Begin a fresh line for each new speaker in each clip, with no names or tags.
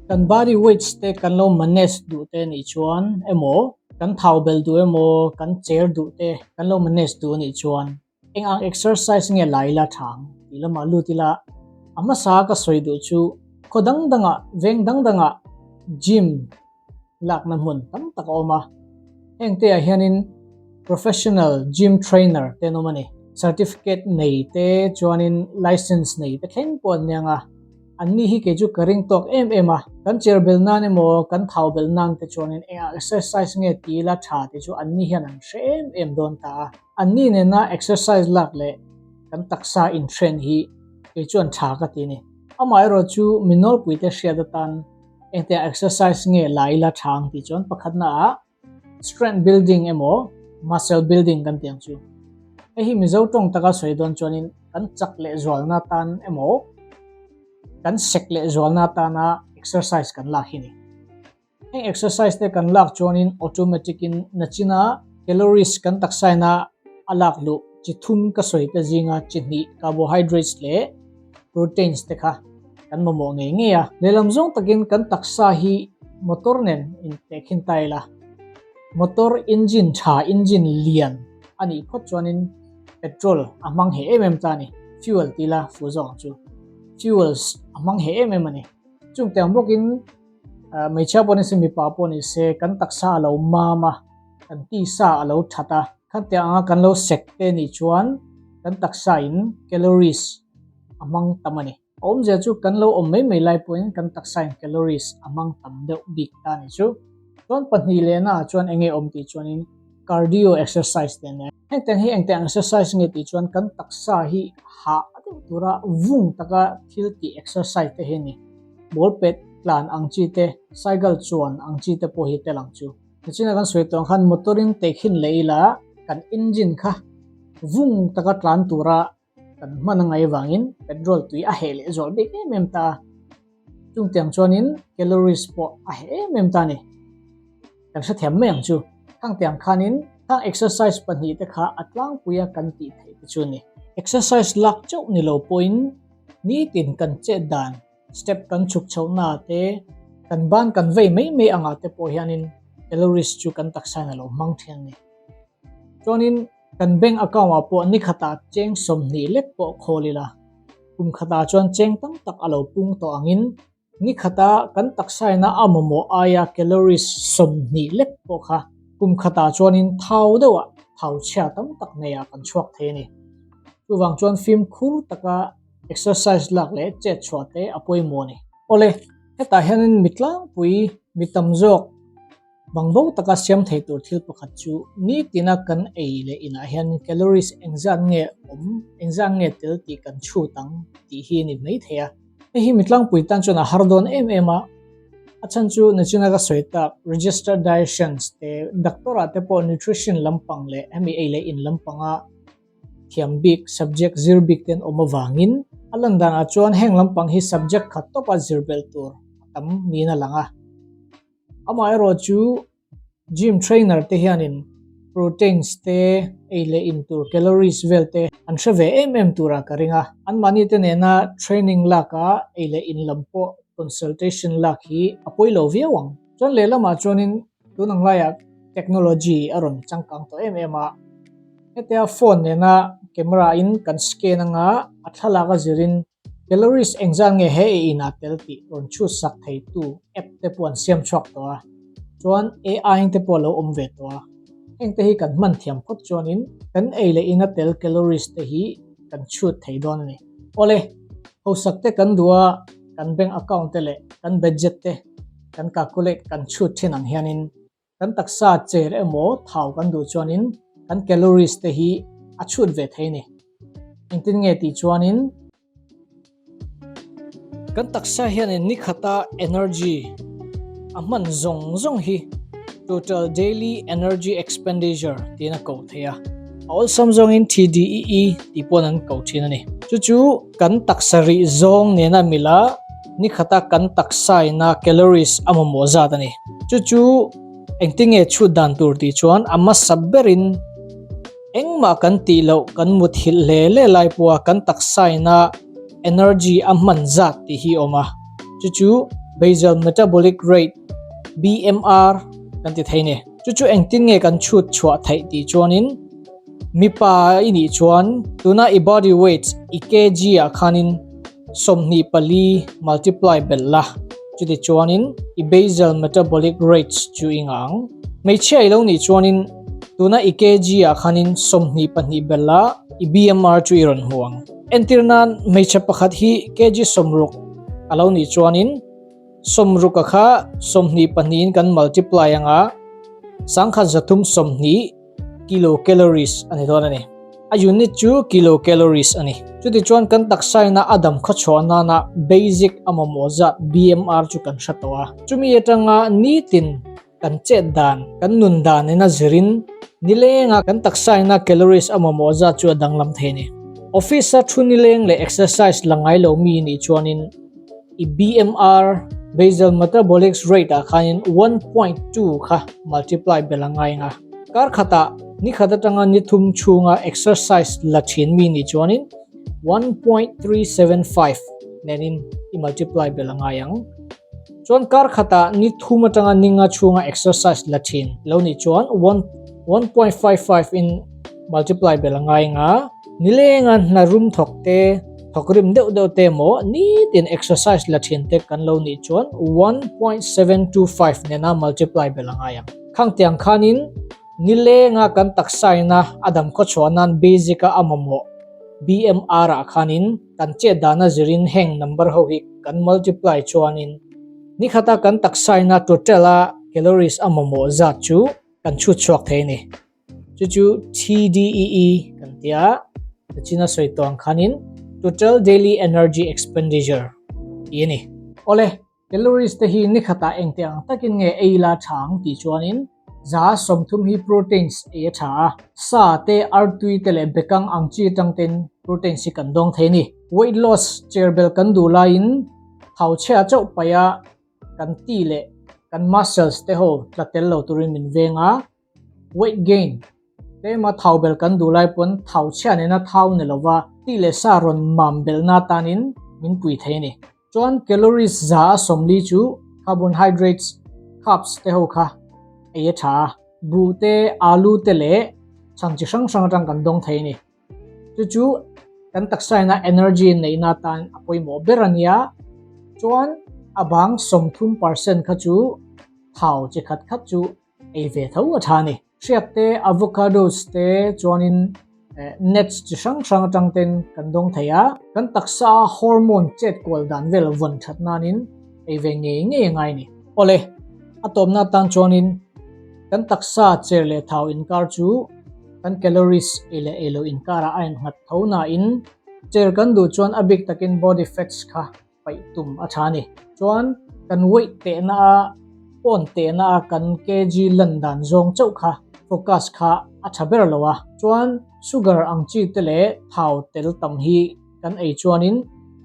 Kan body weights te kan lo manage duh te nih chuan emaw, kan thau belh duh emaw, kan cher duh te kan lo manage duh anih chuan eng ang exercise nge la ila tha ang tih lamah lut ila a hmasa ka sawi duh chu khaw dang dangah veng dang dangah gym lakna hmun tam tak a awm a, heng te ah hianin professional gym trainer te an awm a ni. Certificate nei te chuanin license nei te thleng pawh an nia nga, anni hi kei chu ka ring tawk em em a, kan cher bel nan emaw kan thau bel nan te chuanin eng ah exercise nge ti ila tha te chu anni hian an hre em em dawn ta a, anni nena exercise lak leh kan taksa inhren hi kei chuan tha ka ti a ni. Amaherawhchu mi nawlpuite hriat atan Engtia exercise nge la ila tha ang tih chuan pakhatna ah strength building emaw muscle building kan tih ang chu. Hei hi Mizo tawng taka sawi dawn chuanin kan chak leh zualna tan emaw kan sek leh zualna tana exercise kan lak hi ni. Heng exercise te kan lak chuanin automatic in nachina calories kan taksaina a lak luh chi thum ka sawi te zinga chi hnih carbohydrates leh proteins te kha kan mamawh ngei ngei a. Lehlam zawng takin kan taksa hi motor nen intehkhin ta ila, motor engine tha, engine lian a nih phawt chuanin petrol a hmang heh em em ta a ni, fuel ti ila fuh zawk ang chu, fuels a hmang heh em em a ni. Chung tiang bawkin hmeichhia pawh ni se mipa pawh ni se kan taksa a lo mam a, kan tisa a lo that a, khatiang anga kan lo sek te nih chuan kan taksa in calories a hmang tam a ni. A awmzia chu kan lo awm mai mai lai pawhin kan taksa in calories a hmang tam deuh bik ta a ni chu. Chuan pahnih lehna ah chuan enge awm tih chuanin cardio exercise te ania. Heng tiang hi engtiang exercise nge tih chuan kan taksa hi hah deuh tura vung taka thil tih exercise te hi a ni. Ball pet tlan ang chi te, cycle chuan ang chi te pawh hi tel ang chu. Nichina kan sawi tawh ang khan motor in tehkhin leh ila kan engine kha vung taka tlan tura kan hman a ngaih avangin petrol tui a heh leh zual bik em em ta a, chung tiang chuanin calories pawh a heh em em ta a ni. Kan hrethiam mai ang chu. Khang tiang khanin khang exercise pahnih te kha a tlangpuia kan tih theih te chu a ni. Exercise lak chauh ni lo pawhin nitin kan chet dan Step kan chhuk chhohna te, kan ban kan vei mai mai angah te pawh hianin calories chu kan taksa in a lo hmang thin a ni. Chuanin kan bank account ah pawh ni khatah cheng 20 lek pawh khawl ila, kum khatah chuan cheng tam tak a lo pung tawh angin ni khata kan taksa ina a mamawh aia calories 20 lek pawh kha kum khatah chuanin thau deuhah thau chhia tam tak neiah kan chhuak thei a ni. Chuvang chuan fimkhur taka Exercise lak leh chet chhuah te a pawimawh a ni. Awle, hetah hianin mi tlangpui, mi tam zawk bangbo taka siam thei tur thil pakhat chu nitina kan ei leh inah hian calories engzat nge awm, engzat nge tel tih kan chhut ang tih hi a ni mai thei a. Hei hi mi tlangpui tan chuan a har dawn em em a, a chhan chu nachina ka sawi tak registered dietitians te, doctor ah te pawh nutrition lampang leh hemi ei leh in lampanga Thiam bik, subject, zir bik te an awm avangin a lan danah chuan heng lampang hi subject khat tawpa zir belh tur a tam niin a lang a. Amaherawh chu gym trainer te hianin proteins te, ei leh in tur calories vel te an hre ve em em turah ka ring a. Anmahni te nena training laka ei leh in lam pawh consultation lak hi a pawi lo viau ang. Chuan lehlamah chuanin Tun ang laiah technology a rawn changkang tawh em em a, hetia phone nena camera in kan scan anga a thlalak a zirin calories engzat nge he ei inah tel tih rawn chhut sak theitu app te pawh an siam chhuak tawh a, chuan AI te pawh a lo awm ve tawh a, heng te hi kan hman thiam phawt chuanin kan ei leh ina tel calories te hi kan chhut thei dawn a ni. Awle, hausak te kan duh a, kan bank account te leh kan budget te Kan calculate kan chhut thin ang hianin kan taksa cher emaw thau kan duh chuanin kan calories te hi a chhut ve thei a ni. Engtin nge tih chuanin kan taksa hianin ni khata energy a hman zawng zawng hi total daily energy expenditure tiin a koh thei a. A awlsam zawngin TDEE tih pawn an koh thin a ni. Chu chu kan taksa rih zawng nena mila ni khata kan taksa ina calories a mamawh zat a ni. Chu chu engtinge chhut dan tur tih chuan a hmasa berin engmah kan tih loh kan mut hilh hle hle lai pawha kan taksa ina energy a hman zat tih hi a awm a. Chu chu. Basal Metabolic Rate, BMR, kan ti thei ni. Chu chu engtin nge kan chhut chhuah theih tih chuanin mipa i nih chuan tuna i body weight i kg ah khanin 24 multiply belh la, chuti chuanin i basal metabolic rate chu i ngang. Hmeichhia i lo nih chuanin tuna i kg ah khanin 22 belh la, i BMR chu i rawn hmu ang. Entir nan hmeichhe pakhat hi kg 60 a lo nih chuanin 60 a kha 22 in kan multiply anga 1320 kilocalories a ni dawn a ni. A unit chu kilocalories a ni. Chutichuan kan taksaina a dam khawchhuah nana basic a mamawh zat BMR chu kan hre tawh a. Chumi atanga nitin kan chet dan, kan nun dan in a zirin nilenga kan taksaina calories a mamawh zat chu a danglam thei a ni. Office a thu nileng leh exercise la ngai lo mi nih chuanin i BMR, Basal Metabolic Rate, ah khanin 1.2 kha multiply belh a ngai ang a. Kar khatah ni khat atanga ni thum chhunga exercise la thin mi nih chuanin 1.375 nenin i multiply belh a ngai ang. Chuan kar khatah ni thum atanga ni nga chhunga exercise la thin lo nih chuan 1.55 in multiply belh a ngai ang a. Nilenga hna rum thawk te, thawk rim deuh deuh te emaw nitin exercise la thin te kan lo nih chuan 1.725 nena multiply belh a ngai ang. Khang tiang khanin nilenga kan taksaina a dam khawchhuah nan basic a a mamawh BMR ah khanin kan chet dana zirin heng number ho hi kan multiply chuanin nikhata kan taksaina total a calories a mamawh zat chu kan chhut chhuak thei a ni. Chu chu TDEE kan ti a, China sawi tawh ang khanin Total Daily Energy Expenditure tih a ni. Awle, Calories te hi ni khatah engte ang takin nge ei la tha ang tih chuanin 30% hi proteins ei a tha a, sa te, artui te leh bekang ang chi atang ten proteins hi kan dawng thei a ni. Weight loss chair bel kan duh laiin thau chhia chauh paih a kan ti leh kan muscles te ho tla tel lo turin min veng a. Weight gain, Tlema thau bel kan duh lai pawn thau chhia nena thau ni lova ti leh sa rawn mam belhna tanin min pui thei a ni. Chuan calories 140 chu carbohydrates, carbs, te ho kha ei a tha a, buh te, alu te leh chhang chi hrang hrang atang kan dawng thei a ni. Chu chu kan taksaina energy neihna atan a pawimawh ber a nia. Chuan a bang 30% kha chu thau chi khat khat chu ei ve tho a tha a ni. Hriak te, avocados te chuanin nuts chi hrang hrang atang ten kan dawng thei a, kan taksa a hormone chet kual dan vel vawn that nanin ei ve ngei ngei a ngai a ni. Awle, a tawpna atan chuanin kan taksa cher leh thau inkar chu kan calories ei leh ei lo inkarah a innghat tho nain cher kan duh chuan a bik takin body fats kha paih tum a tha a ni. Chuan kan weight tehna a pawn tehna a kan kg lan dan zawng chauh kha focus kha a tha ber lo a. Chuan sugar ang chi te leh thau tel tam hi kan ei chuanin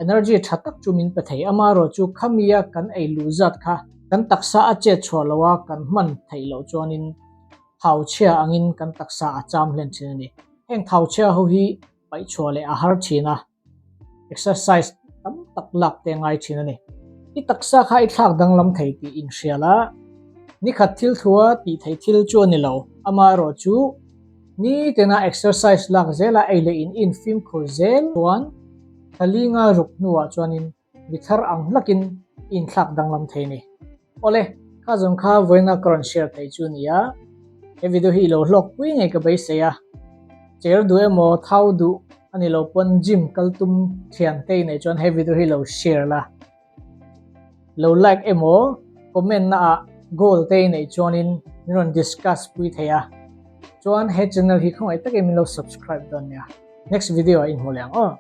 energy tha tak chu min pe thei. Amaherawh chu khamia kan ei luh zat kha kan taksa a chet chhuah lo a kan hman theih loh chuanin thau chhia angin kan taksa a cham hlen thin a ni. Heng thau chhia ho hi paih chhuah leh a har thin a. Exercise tam tak lak te ngai thin a ni. I taksa kha i thlak danglam thei tih inhrial a, nikhat thil thua tih theih thil chu a ni lo. Amaherawh chu nitena exercise lak zela ei leh in infimkhur zel chuan thla li nga ruk hnuah chuanin mi thar ang hlakin i inthlak danglam thei a ni. Awle, kha zawng kha vawiina ka rawn share thei chu nia. He video hi i lo hlawk pui ngei ka beisei a. Cher duh emaw thau duh a ni lo pawn gym kal tum thian te i neih chuan he video hi lo share la. Lo like emaw comment na ah goal te i neih chuanin min rawn discuss pui thei a. Chuan he channel hi khawngaih takin min lo subscribe dawn nia. Next video ah inhmu leh ang aw.